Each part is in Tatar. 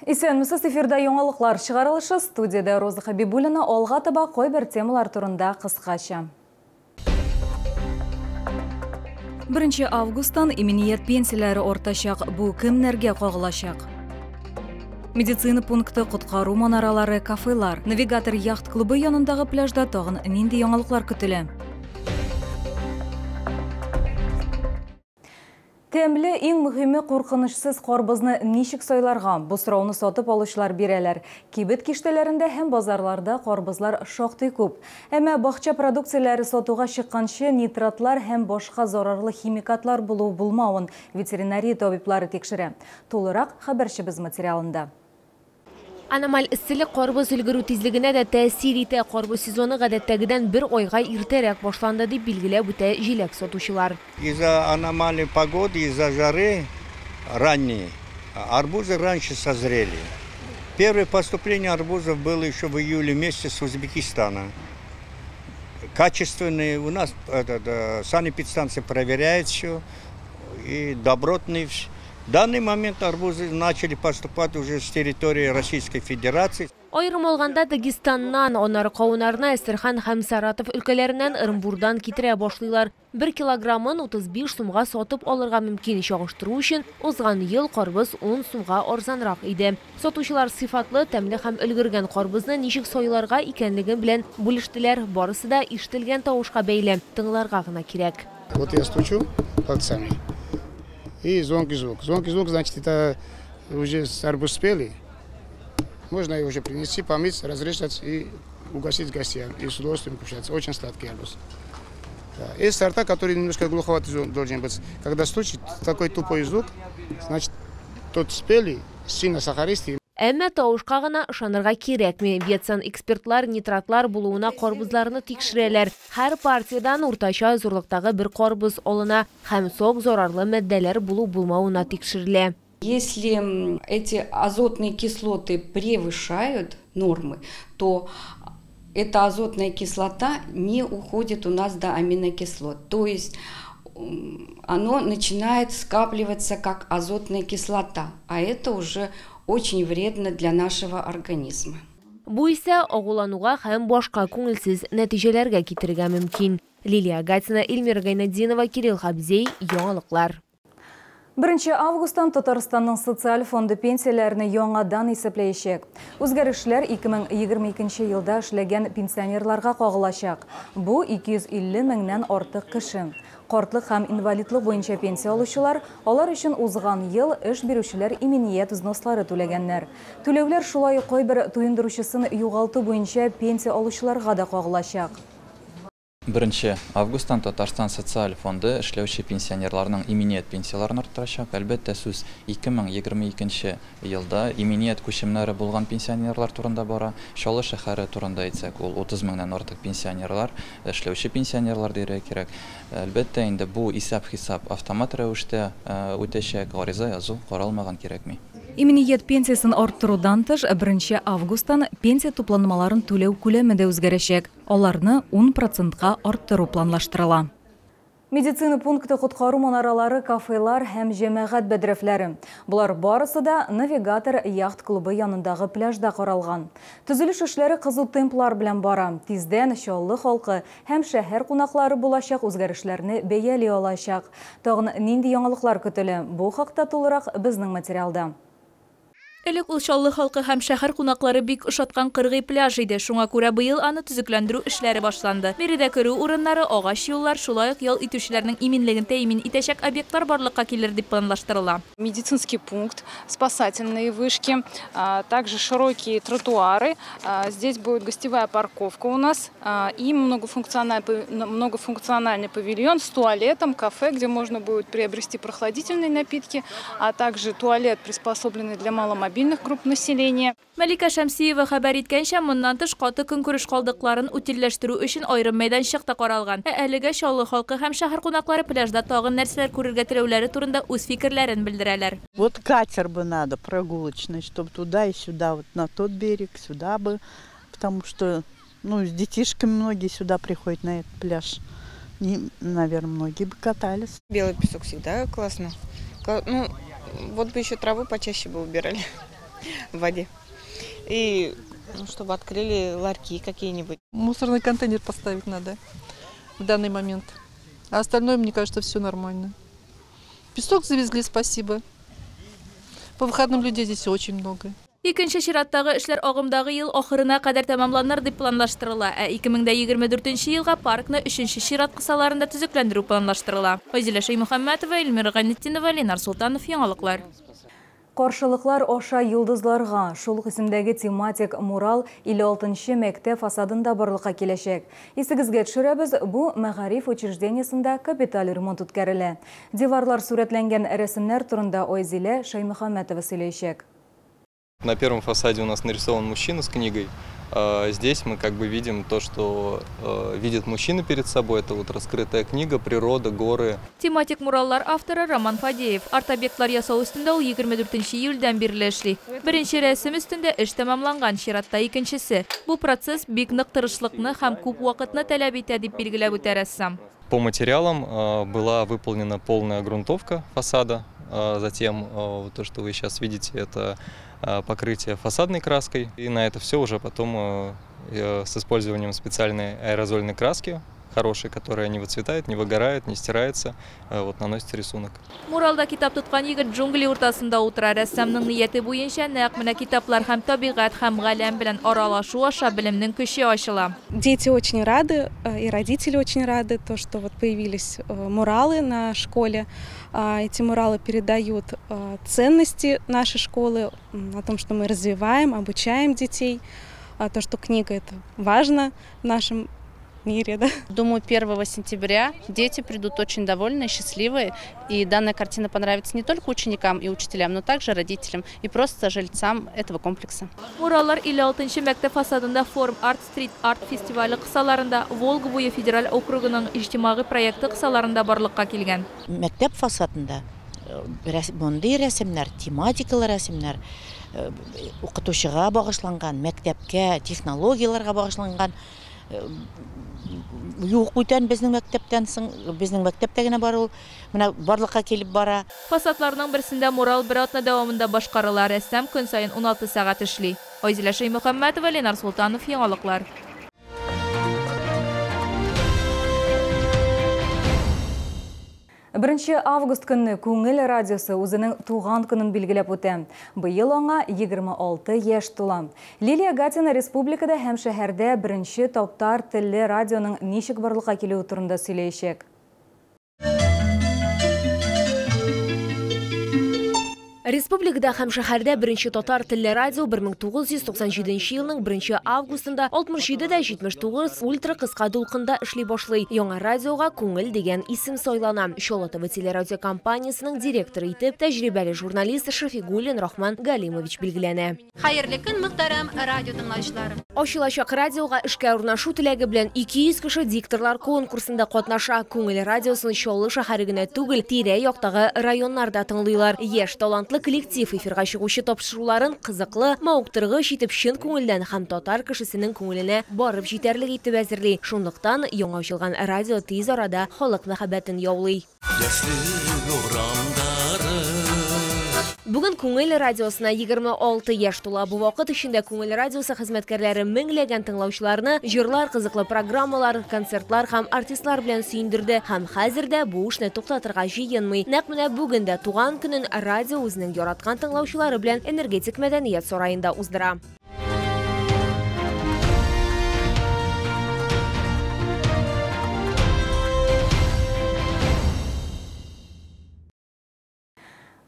Исәнмесез, эфирда яңалыклар чыгарылышы, студиядә Роза Хабибуллина. Алга таба кайбер темалар турында кыскача. 1 августтан иминият пенсияләре артачак. Бу кемнәргә кагылачак? Медицина пункты, коткару манаралары, кафелар. Навигатор яхт клубы янындагы пляжда тагын нинди яңалыклар көтелә? Тәмле, иң мөһиме куркынычсыз карбызны ничек сайларга? Бу сорауны сатып алучылар бирәләр. Кибет киштәләрендә һәм базарларда карбызлар шактый күп. Әмма бакча продукцияләре сатуга чыкканчы нитратлар һәм башка зарарлы химикатлар булу булмавын ветеринария табиблары тикшерә. Тулырак хәбәрчебез материалында. Аномаль эсселек карбыз өлгерү тизлегенә дә тәэсир итә. Карбыз сезоны гадәттәгедән бер айга иртәрәк башланды, дип билгеләп үтә җиләк сатучылар. Из-за аномальной погоды, из-за жары ранней, арбузы раньше созрели. Первое поступление арбузов было еще в июле месяце с Узбекистана. Качественные у нас санэпидстанция проверяет все, и добротные. В данный момент арбузы начали поступать уже с территории Российской Федерации. Аерым алганда Дагестаннан, аннары кавыннарны Әстерхан һәм Саратов өлкәләреннән, Ырымбурдан китерә башлыйлар. 1 килограммын 35 сумга сатып алырга мөмкин. Чагыштыру өчен узган ел карбыз 10 сумга арзанрак иде. Сатучылар сыйфатлы, тәмле һәм өлгергән карбызны ничек сайларга икәнлеген белән бүлештеләр. Барысы да ишетелгән тавышка бәйле. Тыңларга гына кирәк. Вот я стучу пальцами. И звонкий звук. Звонкий звук, значит, это уже арбуз спелый. Можно его уже принести, помыть, разрезать и угостить гостей. И с удовольствием кушать. Очень сладкий арбуз. Да. Есть сорта, которые немножко глуховатый должен быть. Когда стучит такой тупой звук, значит, тот спелый, сильно сахаристый. Әмма тавышка гына ышанырга кирәкми. Ветсан экспертлар нитратлар булуына карбызларны тикшерәләр. Һәр партиядан уртача зурлыктагы бер карбыз алына һәм сок зарарлы матдәләр булу булмавына тикшерелә. Если эти азотные кислоты превышают нормы, то эта азотная кислота не уходит у нас до аминокислот. То есть оно начинает скапливаться как азотная кислота, а это уже очень вредно для нашего организма. Бу исә агулануга һәм башка күңелсез нәтиҗәләргә китерергә мөмкин. Лилия Гатина, Эльмира Гайнетдинова, Кирилл Хабзей, Яңалыклар. 1 августтан Татарстанның социаль фонды пенсияләрен яңадан исәпләячәк. Үзгәрешләр 2022 елда эшләгән пенсионерларга кагылачак. Бу 250 меңнән артык кеше. Картлык һәм инвалидлык буенча пенсия алучылар, алар өчен узган ел эш бирүчеләр иминият взнослары түләгәннәр. Түләүләр шулай ук кайбер туендыручысын югалту буенча пенсия алучыларга да кагылачак. 1 августтан Татарстан социаль фонды эшләүче пенсионерларның иминият пенсияләрен арттырачак. Әлбәттә, сүз 2022 елда иминият күчемнәре булган пенсионерлар турында бара. Чаллы шәһәре турында әйтсәк, ул 30 меңнән артык пенсионерлар, эшләүче пенсионерлар дияргә кирәк. Әлбәттә, инде бу исәп-хисап автомат рәвештә үтәчәк, гариза язу каралмаган кирәкми. Иминият пенсиясын арттырудан тыш 1 августтан пенсия тупланмаларын түләү күләме дә үзгәрәчәк. Аларны 10%-ка арттыру планлаштырыла. Медицина пункты, коткару манаралары, кафелар һәм җәмәгать бәдрәфләре. Болар барысы да Навигатор яхт клубы янындагы пляжда каралган. Төзелеш эшләре кызу темплар белән бара. Тиздән Чаллы халкы һәм шәһәр кунаклары булачак үзгәрешләрне бәяли алачак. Тагын нинди яңалыклар көтелә? Бу хакта тулырак безнең материалда. Элек ул Чаллы халкы һәм шәһәр кунаклары бик ошаткан кыргый пляж иде. Шуңа күрә быел аны төзекләндерү эшләре башланды. Биредә керү урыннары, агач юллар, шулай ук ял итүчеләрнең иминлеген тәэмин итәчәк объектлар барлыкка килер дип планлаштырыла. Медицинский пункт, спасательные вышки, также широкие тротуары. Здесь будет гостевая парковка у нас и многофункциональный павильон с туалетом, кафе, где можно будет приобрести прохладительные напитки, а также туалет, приспособленный для маломобильных групп населения. Мәликә Шәмсиева хәбәр иткәнчә, моннан тыш каты көнкүреш калдыкларын утильләштерү өчен аерым мәйданчык та каралган. Ә әлегә Чаллы халкы һәм шәһәр кунаклары пляжда тагын нәрсәләр күрергә теләүләре турында үз фикерләрен белдерәләр. Вот катер бы надо прогулочный, чтобы туда и сюда, вот на тот берег, сюда бы, потому что, ну, с детишками многие сюда приходят на этот пляж. И, наверное, многие бы катались. Белый песок всегда классно. Ну, вот бы еще траву почаще бы убирали. в воде. И чтобы открыли ларьки какие-нибудь. Мусорный контейнер поставить надо в данный момент. А остальное, мне кажется, все нормально. Песок завезли, спасибо. По выходным людей здесь очень много. Икенче чираттагы эшләр агымдагы ел ахырына кадәр тәмамланыр дип планлаштырыла. Ә 2024 елга паркны 3нче чират кысаларында төзекләндерү планлаштырыла. Айзилә Шәймөхәммәтова, Эльмира Гайнетдинова, Ленар Султанов, яңалыклар. Каршылыклар аша йолдызларга шул ук исемдәге тематик мурал 56нчы мәктәп фасадында барлыкка киләчәк. Исегезгә төшерәбез, бу мәгариф учреждениесендә капиталь ремонт үткәрелә. Диварлар сурәтләнгән рәсемнәр турында Айзилә Шәймөхәммәтова сөйләячәк. На первом фасаде у нас нарисован мужчина с книгой. Здесь мы как бы видим то, что видит мужчина перед собой. Это вот раскрытая книга, природа, горы. Тематик мураллар авторы Роман Фадеев. Арт-объектлар ясау өстендә ул 24 июльдән бирле эшли. Беренче рәсем өстендә эш тәмамланган, чиратта икенчесе. Бу процесс бик нык тырышлыкны һәм күп вакытны таләп итә, дип билгеләп үтә рәссам. По материалам была выполнена полная грунтовка фасада. Затем то, что вы сейчас видите, это покрытие фасадной краской. И на это все уже потом с использованием специальной аэрозольной краски, хорошей, которая не выцветает, не выгорает, не стирается, вот наносится рисунок. Муралда китап тоткан егет джунгли уртасында утыра. Рәссамның нияте буенча нәкъ менә китаплар һәм табигать һәм галәм белән аралашу аша белемнең көче ачыла. Дети очень рады, и родители очень рады, то, что вот появились муралы на школе. Эти муралы передают ценности нашей школы, о том, что мы развиваем, обучаем детей, то, что книга – это важно в нашем мире, да? Думаю, 1 сентября дети придут очень довольные, счастливые, и данная картина понравится не только ученикам и учителям, но также родителям и просто жильцам этого комплекса. Мураллар 56нчы мәктәп фасадында Форм Арт Стрит Арт фестивале кысаларында Волга буе федераль округының иҗтимагый проекты кысаларында барлыкка килгән. Мәктәп фасадында мондый рәсемнәр, тематикалы рәсемнәр, укытучыга багышланган, мәктәпкә, технологияләргә багышланган юк бүтән безнең мәктәптән соң, безнең мәктәптә генә бар ул, менә барлыкка килеп бара. Фасадларның берсендә мурал бер атна дәвамында башкарыла. Рәссам көн саен 16 сәгать эшли. Айзилә Шәймөхәммәтова, Ленар Султанов, яңалыклар. Беренче август көнне Күңел радиосы үзенең туган көнен билгеләп үтә. Быел аңа 26 яшь тула. Лилия Гатина республикада һәм шәһәрдә беренче татар телле радионың ничек барлыкка килүе турында сөйләячәк. Республикада һәм шәһәрдә беренче татар телле радио 1997 елның 1 августында 67,79 ультра кыска дулкында эшли башлый. Яңа радиога Күңел дигән исем сайлана. Чаллы ТВ телерадиокомпаниясының директоры итеп тәҗрибәле журналист Шафигуллин Рахман Галимович билгеләнә. Хәерле көн, мөхтәрәм радио тыңлаучылары. Ачылачак радиога эшкә урнашу теләге белән 200 кеше дикторлар конкурсында катнаша. Күңел радиосын Чаллы шәһәре генә түгел, тирә-яктагы районнарда тыңлыйлар. Яшь талантлы коллектив эфирга чыгучы тапшыруларын кызыклы, мавыктыргыч итеп чын күңелдән һәм татар кешесенең күңеленә барып җитәрлек итеп әзерли. Шунлыктан яңа ачылган радио тиз арада халык мәхәббәтен яулый. Бүген Күңел радиосына 26 яшь тула. Бу вакыт эчендә Күңел радиосы хезмәткәрләре меңләгән тыңлаучыларны җырлар, кызыклы программалар, концертлар һәм артистлар белән сөендерде. Һәм хәзер дә бу эшне туктатырга җыенмый. Нәкъ менә бүген дә туган көнен радио үзенең яраткан тыңлаучылары белән Энергетик мәдәният сараенда уздыра.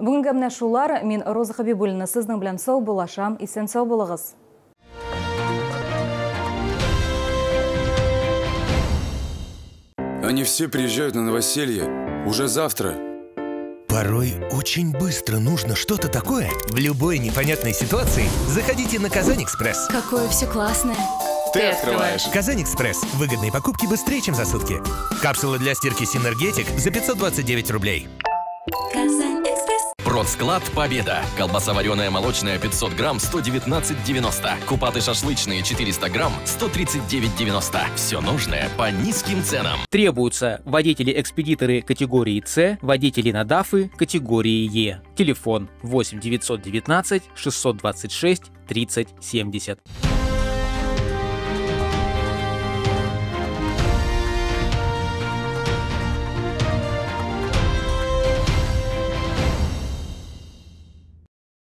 Бүгенге менә шулар. Мин Роза Хабибуллина сезнең белән сау булашам. Исән сау булыгыз. Они все приезжают на новоселье уже завтра. Порой очень быстро нужно что-то такое. В любой непонятной ситуации заходите на Казань-Экспресс. Какое все классное. Ты открываешь. Казань-Экспресс. Выгодные покупки быстрее, чем за сутки. Капсула для стирки Синергетик за 529 рублей. Казань-Экспресс. Про Продсклад Победа. Колбаса вареная молочная 500 грамм 119,90. Купаты шашлычные 400 грамм 139,90. Все нужное по низким ценам. Требуются водители-экспедиторы категории С, водители на ДАФы категории Е. Телефон 8 919 626 30 70.